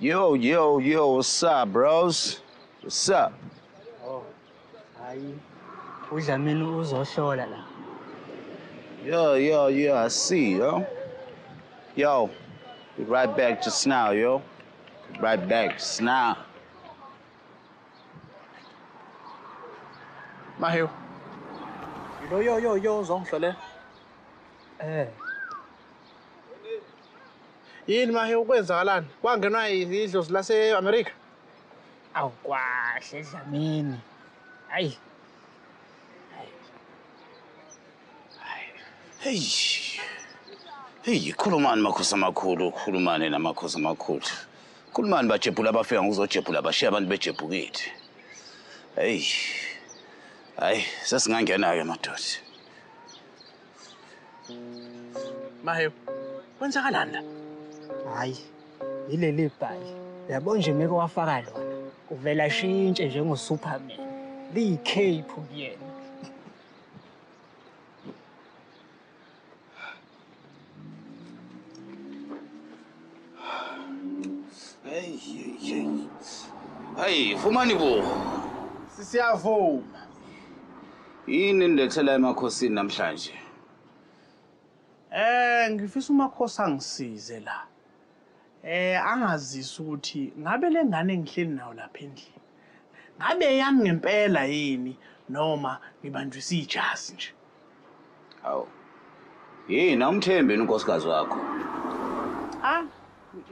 Yo, yo, yo, what's up, bros? What's up? Oh, hayi. UDlamini uzohlola la. Yeah, yeah, yeah, I see, yo. Yo, be right back just now, yo. Be right back just now. Mahewu. Lo yo yo yo uzongihlolela. Eh. Yini Mahewu kwenzakalani? Kwangenwa idlozi lase-America? Awu kwahle Dlamini. Hayi. Hey. Hey, khulumani makhosi amakhulu, khulumani namakhosi amakhulu. Khulumani bajebhula abafika ngokuzojebhula bashiya abantu bejebhukile. Hey. Hayi, sesingangena-ke madoda. Mahewu, kwenzakalani la? Hayi. Yileli bhayi. Uyabona nje meke wafaka lona. Uvela shintshe njengoSuperman. Liyi-cape kuyena. Hey, hey, hey. Hayi, vumani bo. Sisiyavuma. Yini enilethela emakhosini namhlanje? Ngifisa umakhosi angisize la. Angazise ukuthi ngabe le ngane engihleli nayo lapha endlini. Ngabe yami ngempela yini noma ngibanjwisa ijazi nje? Hawu. Yini awumthembi yini unkosikazi wakho? Ah,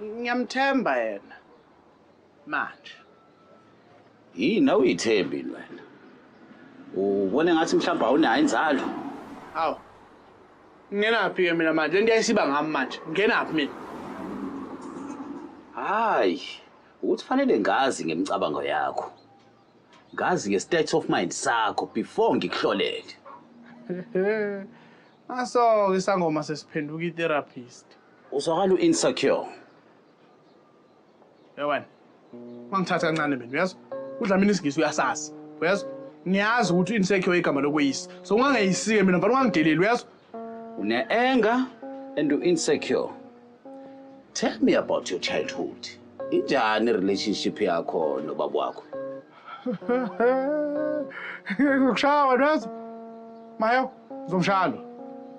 ngiyamthemba yena. Manje. Yini awuyithembi yini wena? Ubone ngathi mhlawumbe awunayo inzalo? Hawu. Ngingenaphi ke mina manje? Lento yayisiba ngami manje. Ngingenaphi mina? Hayi, ukuthi fanele ngazi ngemicabango yakho. Ngazi nge-state of mind sakho before ngikuhlolele. Naso-ke isangoma sesiphenduka i-therapist. Uzwakala u-insecure. Ye wena, ungangithathi kancane mina, uyezwa? UDlamini isiNgisi uyasazi, uyezwa? Ngiyazi ukuthi u-insecure igama lokweyisa. So ungangeyisi-ke mina mfana, ungangideleli, uyezwa? Une-anger and u-insecure. Tell me about your childhood. Injani relationship yakho nobaba wakho? Ngizokushaya wena, uyezwa? Mahewu, ngizomshaya lo.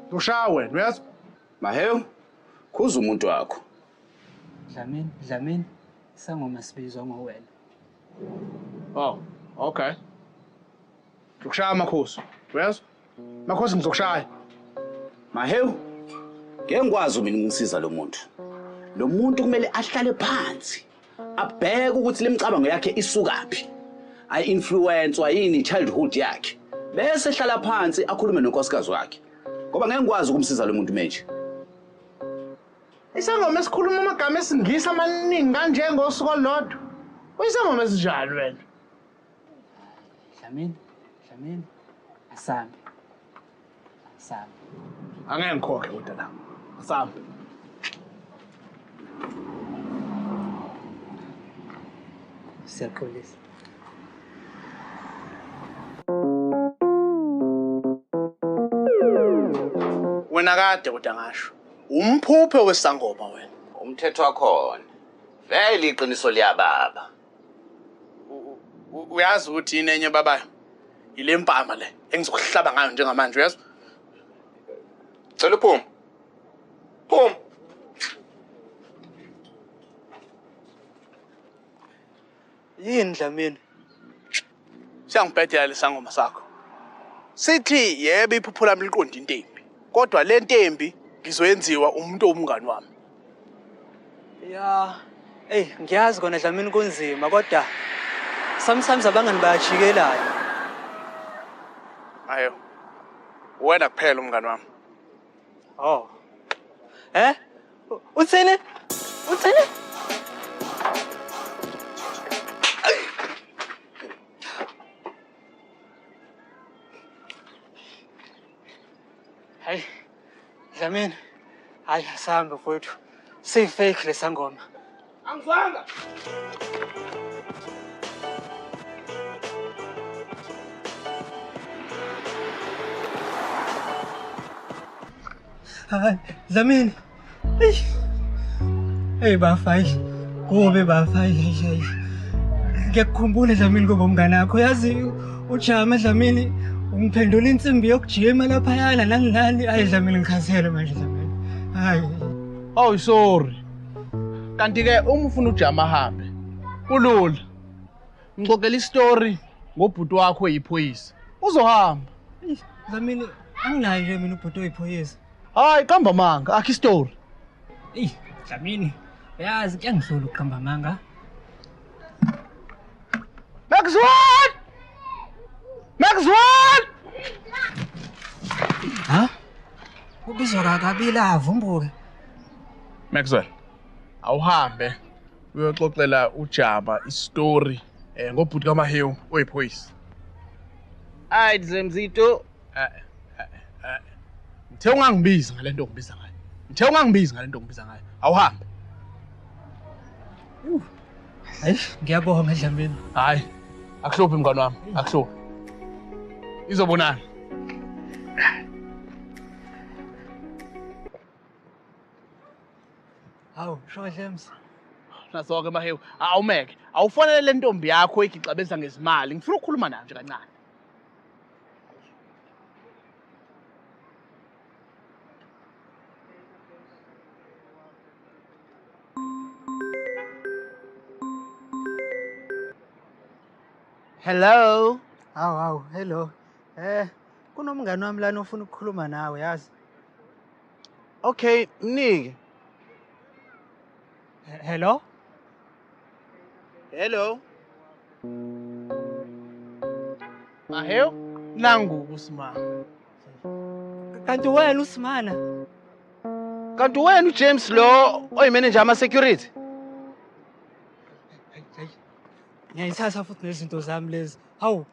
Ngizokushaya wena, uyezwa? Mahewu, khuza umuntu wakho. Dlamini, Dlamini, isangoma sibizwa ngowena. Oh, okay. Ngizokushaya makhosi, uyezwa? Makhosi ngizokushaya. Mahewu, ngeke ngikwazi mina ukumsiza lo muntu. Lo muntu kumele ahlale phansi, abheke ukuthi le micabango yakhe isukaphi. Ayi-influence-wa yini childhood yakhe. Bese ehlala phansi akhulume nonkosikazi wakhe. Ngoba ngeke ngikwazi ukumsiza lo muntu manje. Isangoma esikhuluma amagama esiNgisi amaningi kanje ngosuku olulodwa. Uyisangoma esinjani wena? Dlamini, Dlamini, asambe. Asambe. Angeke ngikhokhe kodwa la. Asambe. Siyaxolisa. Wena kade kodwa ngasho. Umphuphe wesangoma wena. Umthetho wakhona. Vele iqiniso liyababa. Uyazi ukuthi yini enye babayo? Yile mpama le engizokuhlaba ngayo njengamanje, uyezwa? Cela uphume. Phuma. Yini Dlamini? Siyangibhedela lesangoma sakho. Sithi yebo iphupho lami liqonda intembi. Kodwa le ntembi ngizoyenziwa umuntu owumngani wami. Ya, ey ngiyazi kona Dlamini kunzima kodwa sometimes abangani bayajikelana. Ayo. Wena kuphela umngani wami. Oh. Eh? Uthini? Uthini? Hayi. Dlamini. Hayi asambe mfowethu. Siyi-fake lesangoma. Angizwanga. Hayi, Dlamini. Eish. Hey bafa, eish. Kube bafa hayi. Ngiyakukhumbula Dlamini kuba umngane wakho. Yazi ujama Dlamini ungiphendula insimbi yokujima laphayana nani nani. Hayi Dlamini ngikhathele manje Dlamini. Hayi. Oh sorry. Kanti ke uma ufuna ujama ahambe. Kulula. Ngixoxela istory ngobhuti wakho oyiphoyisa. Uzohamba. Dlamini anginayo nje mina ubhuti oyiphoyisa. Hayi qamba manga, akho istory. Ey Dlamini, uyazi kuyangihlula ukuqamba amanga. Maxwell! Maxwell! Ha? Ubizwa kabili avumbuke. Maxwell, awuhambe uyoxoxela uJaba istory ngobhuti kaMahewu oyiphoyisa. Hayi Dlemzito. Ngithe ungangibizi ngalento ongibiza ngayo. Ngithe ungangibizi ngalento ongibiza ngayo. Awuhambe. Hayi, ngiyabonga Dlamini. Hayi, akuhluphi mngani wami, akuhluphi. Izobonana. Hawu, sho Dlems. Naso-ke Mahewu, awumeke. Awufonele le ntombi yakho igixabeza ngezimali. Ngifuna ukukhuluma nayo nje kancane. Hello. Hawu hawu, hello. Kunomngani wami lana ofuna ukukhuluma nawe yazi. Okay, mnike. Hello? Hello. Mahewu, nangu uSimana. Kanti wena uSimana? Kanti wena uJames lo oyimanager ama security? Ngiyayithatha futhi nezinto zami lezi. Hawu,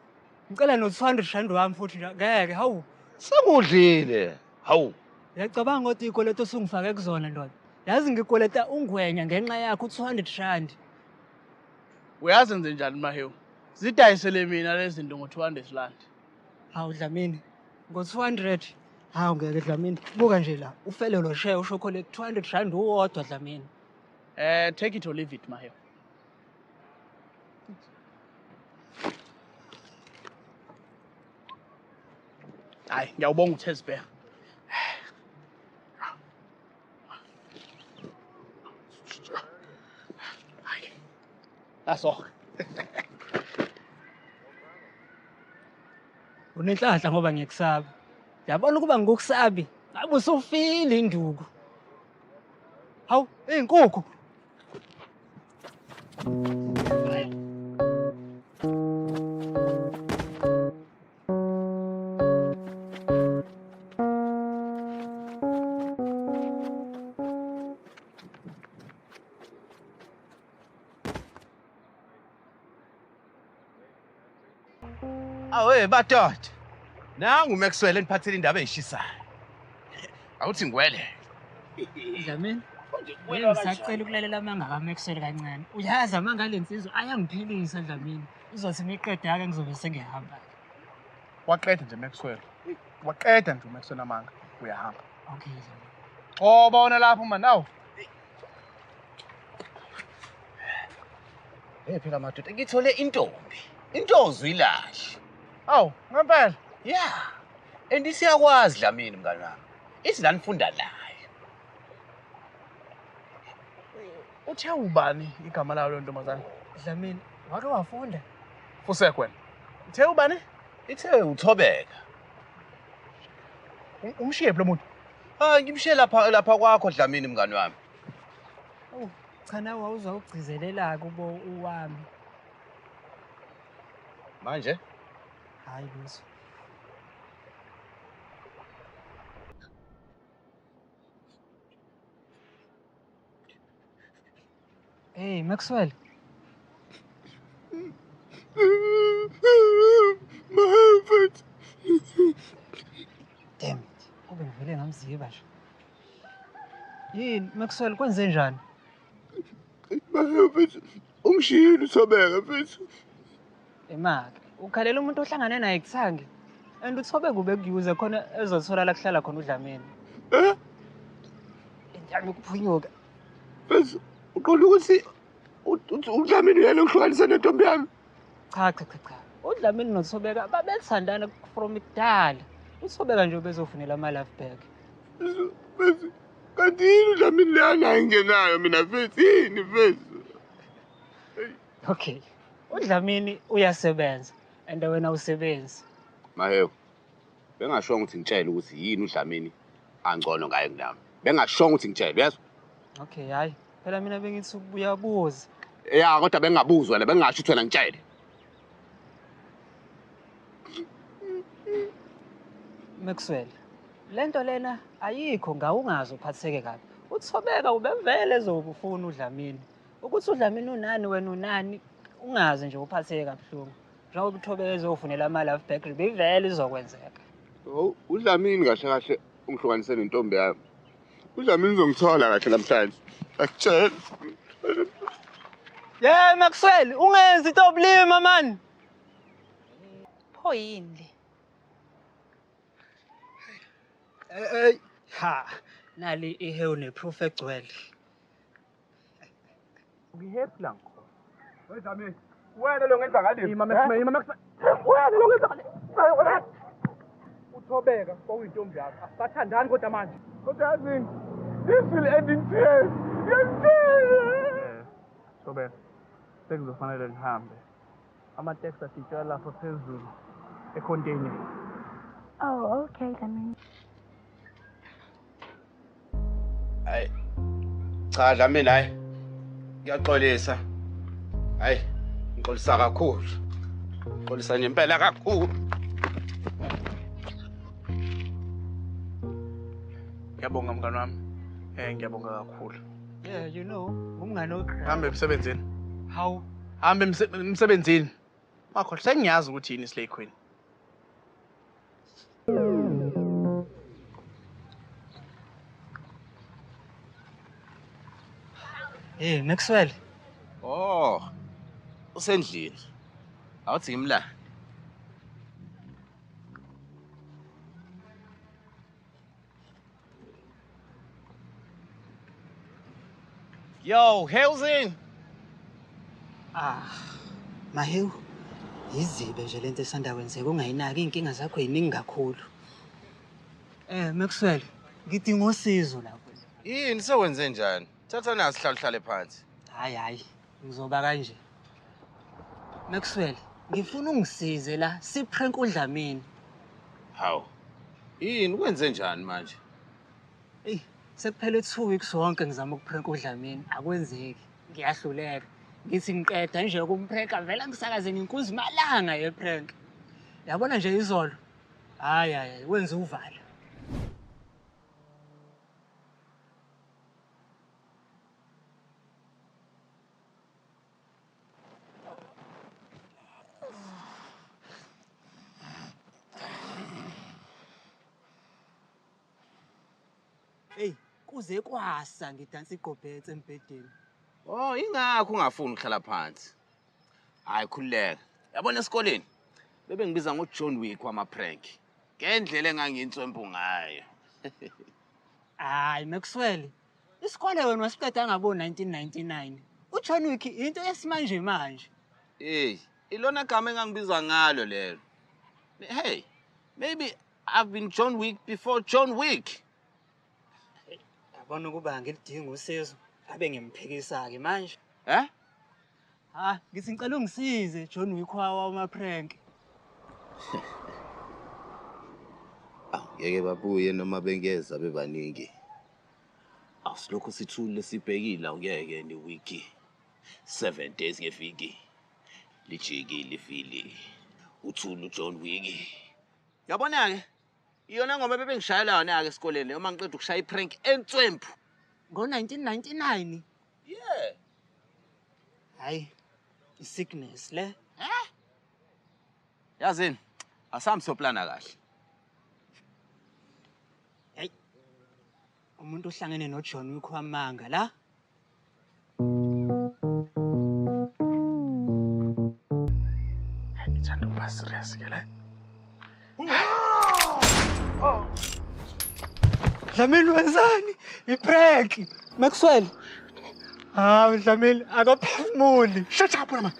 ngicela no-200 rand wami futhi nje. Ngeke, hawu. Sengudlile. Hawu. Uyacabanga ukuthi ikweletu osungifake kuzona ndoda. Yazi ngikweleta ungwenya ngenxa yakho u-200 rand. Uyazi enze njani Mahewu? Zidayisele mina lezi zinto ngo-200 rand. Hawu Dlamini, ngo-200. Hawu ngeke Dlamini. Buka nje la, ufele lo share ushokolate 200 rand uwodwa Dlamini. Take it or leave it Mahewu. Hayi, ngiyawubonga uThezibheka. Hayi. Naso. Unenhlanhla ngoba ngiyakusaba. Yabona ukuba ngikukusabi, ngabe usufile induku. Hawu, izinkukhu. Awe madoda. Nangu Maxwell eniphathele indaba eyishisayo. Awuthi ngwele. Dlamini, ngisacela ukulalela amanga kaMaxwell kancane. Uyazi amanga lensizwa ayangiphilisa Dlamini. Uzothi miqeda ke ngizobe sengihamba. Waqeda nje Maxwell. Waqeda nje uMaxwell amanga. Uyahamba. Okay Dlamini. Oh bona lapho man awu. Hey phela madoda, ngithole intombi. Intozo ilahle. Awu, ngempela. Yeah. And isiyakwazi Dlamini mngani wami. Ithi la nifunda nayo. Uthe ubani igama layo lo ntombazana? Dlamini, wake wafunda? Fusek wena. Uthe ubani? Ithe uThobeka. Umshiye lo muntu. Hayi, ngimshiye lapha kwakho Dlamini mngani wami. Oh, cha nawe wawuzwa ukugcizelela kubo uwami. Manje? Hayi lutho. Hey Maxwell. Damn it. Kube ngivele ngamziba nje. Yini Maxwell kwenze njani? Mfethu, ungishiyile uThobeka mfethu. Emake, ukhalela umuntu ohlangane naye kuthangi. And uThobeka ubekuyuza khona ezothola la kuhlala khona uDlamini. Eh? Njani ukuphunyuka? Mfethu, uqonda ukuthi UDlamini uyena okuhlukanisa nentombi yami. Cha cha cha cha. UDlamini noThobeka babethandana from kudala. UThobeka nje ubezofunela ama-love back. Mfethu, kanti yini uDlamini le anayingenayo mina mfethu? Yini mfethu? Okay. UDlamini uyasebenza and wena usebenzi. Mahewu, bengashongo ukuthi ngitshele ukuthi yini uDlamini angcono ngaye kunami. Bengashongo ukuthi ngitshele, uyezwa? Okay, hayi. Phela mina bengithi uyabuza. Ya, kodwa bengingabuzwa la, bengingasho ukuthi wena ngitshele. Maxwell, lento lena ayikho ngawe ungaze uphatheke kabi. UThobeka ubevele ezokufuna uDlamini. Ukuthi uDlamini unani wena unani ungaze nje uphatheke kabuhlungu. Njengoba uThobeka ezofunela ama-love back bivele izokwenzeka. Oh, uDlamini kahle kahle ungihlukanise nentombi yami. UDlamini uzongithola kahle namhlanje. Akutshela. Yeah, Maxwell, ungenzi into yokulima man. Pho yini le? Hey, ha, nali ihewu neproof egcwele. Ngihappy la ngikhona. Dlamini, wena lo ngenza ngale. Ima Max, ima Max. Wena lo ngenza ngale. Uthobeka kwakuyintombi yakho. Asisathandani kodwa manje. Kodwa yazini, this will end in tears. Ngiyakutshela. Thobeka. Sekuzofanele ngihambe. Ama-taxi agitshelwa lapha phezulu econtainer. Oh, okay, Dlamini. Hayi. Cha Dlamini hayi. Ngiyaxolisa. Hayi, ngixolisa kakhulu. Ngixolisa nje impela kakhulu. Ngiyabonga mngani wami. Ngiyabonga kakhulu. Yeah, you know, umngane oqha. Hambe emsebenzini. Hawu, Hambe emsebenzini. Makho sengiyazi ukuthi yini iSlay Queen. Hey Maxwell. Oh. Usendlini. Awuthi ngimlande. Yo, Hellzin. Ah, Mahewu, yizibe nje lento esanda kwenzeka ungayinaki iy'nkinga zakho yiningi kakhulu. Maxwell, ngidinga usizo lapho. Yini sewenze njani? Thatha naso sihlale uhlale phansi. Hayi hayi, ngizoba kanje. Maxwell, ngifuna ungisize la siprank uDlamini. Hawu. Yini wenze njani manje? Eyi, sekuphele 2 weeks wonke ngizama ukuprank uDlamini, akwenzeki. Ngiyahluleka. Ngithi ngiqeda nje ukumpranka vele ngisakaze nginkunzi malanga yeprank. Yabona nje izolo. Hayi hayi, wenza uvalo. Hey, kuze kwasa ngidansa igqobhethe embhedeni. Oh, ingakho ungafuni ukuhlala phansi. Hayi khululeka. Yabona esikoleni bebe ngibiza ngoJohn Wick wama-prank. Ngendlela enganginswempu ngayo. Hayi Maxwell, isikole wena wasiqeda ngabo 1999. uJohn Wick into yesimanje manje. Hey, ilona gama engangibizwa ngalo lelo. Hey, maybe I've been John Wick before John Wick. Yabona ukuba ngilidinga usizo, abe ngimphikisa-ke manje. Eh? Ha, ngithi ngicela ungisize John Wick wama-prank. Ngeke babuye noma bengeza bebaningi. Asilokhu sithule sibhekile awungeke ni wiki. 7 days ngeviki. Lijikile ivili. Uthule uJohn Wick. Yabona ke? Iyona ngoma bebengishayela yona ke esikoleni uma ngiqeda ukushaya iprank entswempu. Ngo-1999. Yeah. Hayi, i-sickness le. Eh? Yazini, asambe soplana kahle. Hey. Umuntu ohlangene noJohn Wick wamanga la. Ngithanda ukuba serious ke le. Dlamini wenzani? I-prank. Maxwell. Hawu Dlamini, akaphefumuli. Shut up wena man.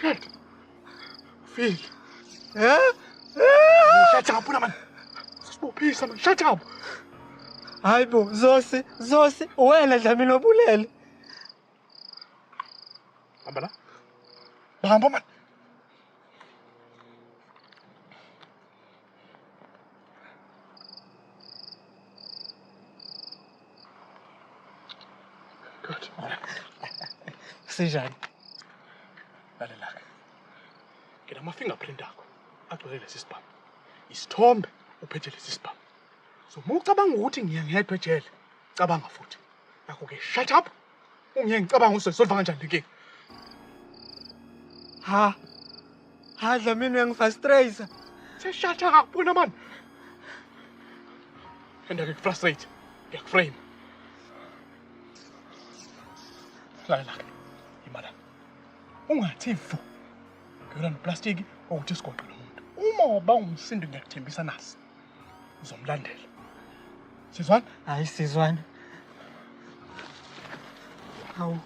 Shit. Feel. Eh? Shut up wena man. Sibophisa man. Shut up. Hayibo, Zosi, Zosi, wena Dlamini obulele. Hamba la. Hamba man. Good. Sinjani? Lalela-ke. Nginama-fingerprint akho agcwele lesi sibhamu. Isithombe uphethe lesi sibhamu. So uma ucabanga ukuthi ngiya ngedwa ejele, cabanga futhi. Ngakho-ke shut up. Ungiye ngicabanga uzoyisolva kanjani le nkinga. Ha. Ha Dlamini uyangifrustrate. Se-shut up wena man. And ngiyakufrustrate. Ngiyakuframe. Lalela-ke. Ima la. Ungathi vu. Ngiyolanda noplastiki ukuthi sigoqe lo muntu. Uma waba umsindo ngiyakuthembisa nasi. Uzomlandela. Sizwana? Hayi sizwana. Hawu.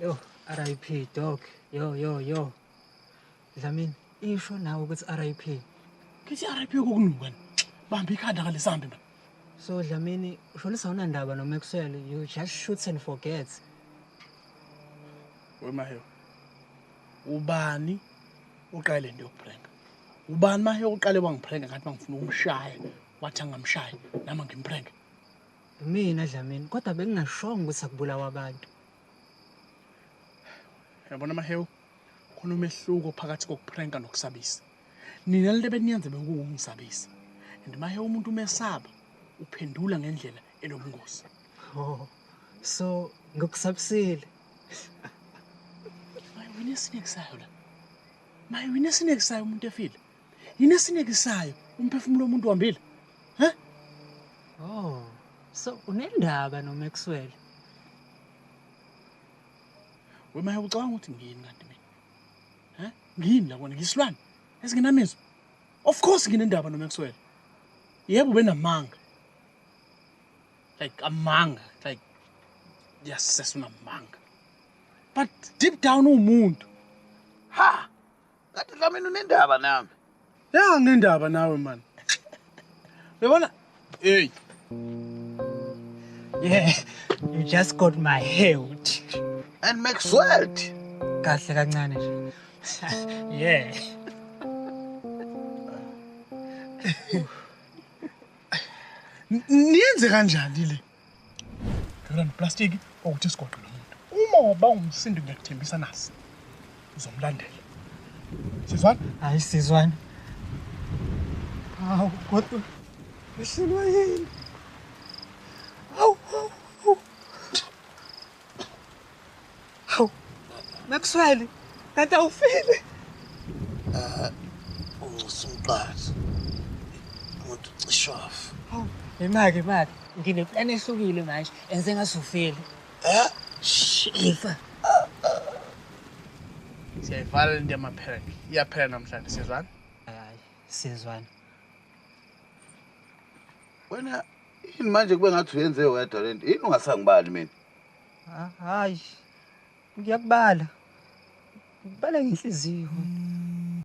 Yo, RIP dog. Yo, yo, yo. Dlamini, isho nawe ukuthi RIP. Ngithi RIP kokunuka. Bamba ikhanda ngalesambi man. So Dlamini, ushonisa awunandaba noMaxwell, you just shoot and forget. We Mahewu. Ubani uqale lento yokupranka? Ubani Mahewu uqale wangipranka ngathi mangifuna ukumshaya, wathi angamshaya, nami ngimprank. Mina Dlamini, kodwa bengingashongo ukuthi akubulawa abantu. Yabona Mahewu, khona umehluko phakathi kokupranka nokusabisa. Nina lento ebeniyenze bekuwungisabisa. And Mahewu umuntu umesaba uphendula ngendlela enobungozi. Oh, so ngikusabisile. Mahewu yini esinekisayo la? Mahewu yini esinekisayo umuntu efile? Yini esinekisayo umphefumulo womuntu uhambile? He? Oh, so unendaba noMaxwell. We Mahewu ucabanga ukuthi ngiyini kanti mina? He? Ngiyini la kona ngisilwane esingenamizwa? Of course nginendaba noMaxwell. Yebo benamanga. Like amanga, like yes, unamanga. But deep down umuntu. Ha! Kanti Dlamini unendaba nami. Ya nginendaba nawe man. Uyabona? Hey. Yeah, you just got my head. And Maxwell. Kahle kancane nje. Yeah. Niyenze kanjani le? Ngiyolanda noplastiki ukuthi sigoqe lo muntu. Uma waba umsindo ngiyakuthembisa nasi. Uzomlandela. Sizwana? Hayi sizwana. Hawu kodwa wehlulwa yini? Hawu, hawu, hawu. Hawu. Maxwell, kanti awufile? Ungusumqathi. Umuntu ucishafa. Hawu, imake imake. Ngineplan ehlukile manje, enze ngasufile. Eh? Shifa. Siyayivala lento yamaprank. Iyaphela namhlanje sizwana? Hayi, sizwana. Wena yini manje kube ngathi uyenze wedwa lento? Yini ungasangibali mina? Hayi. Ngiyakubala. Ngibala ngenhliziyo.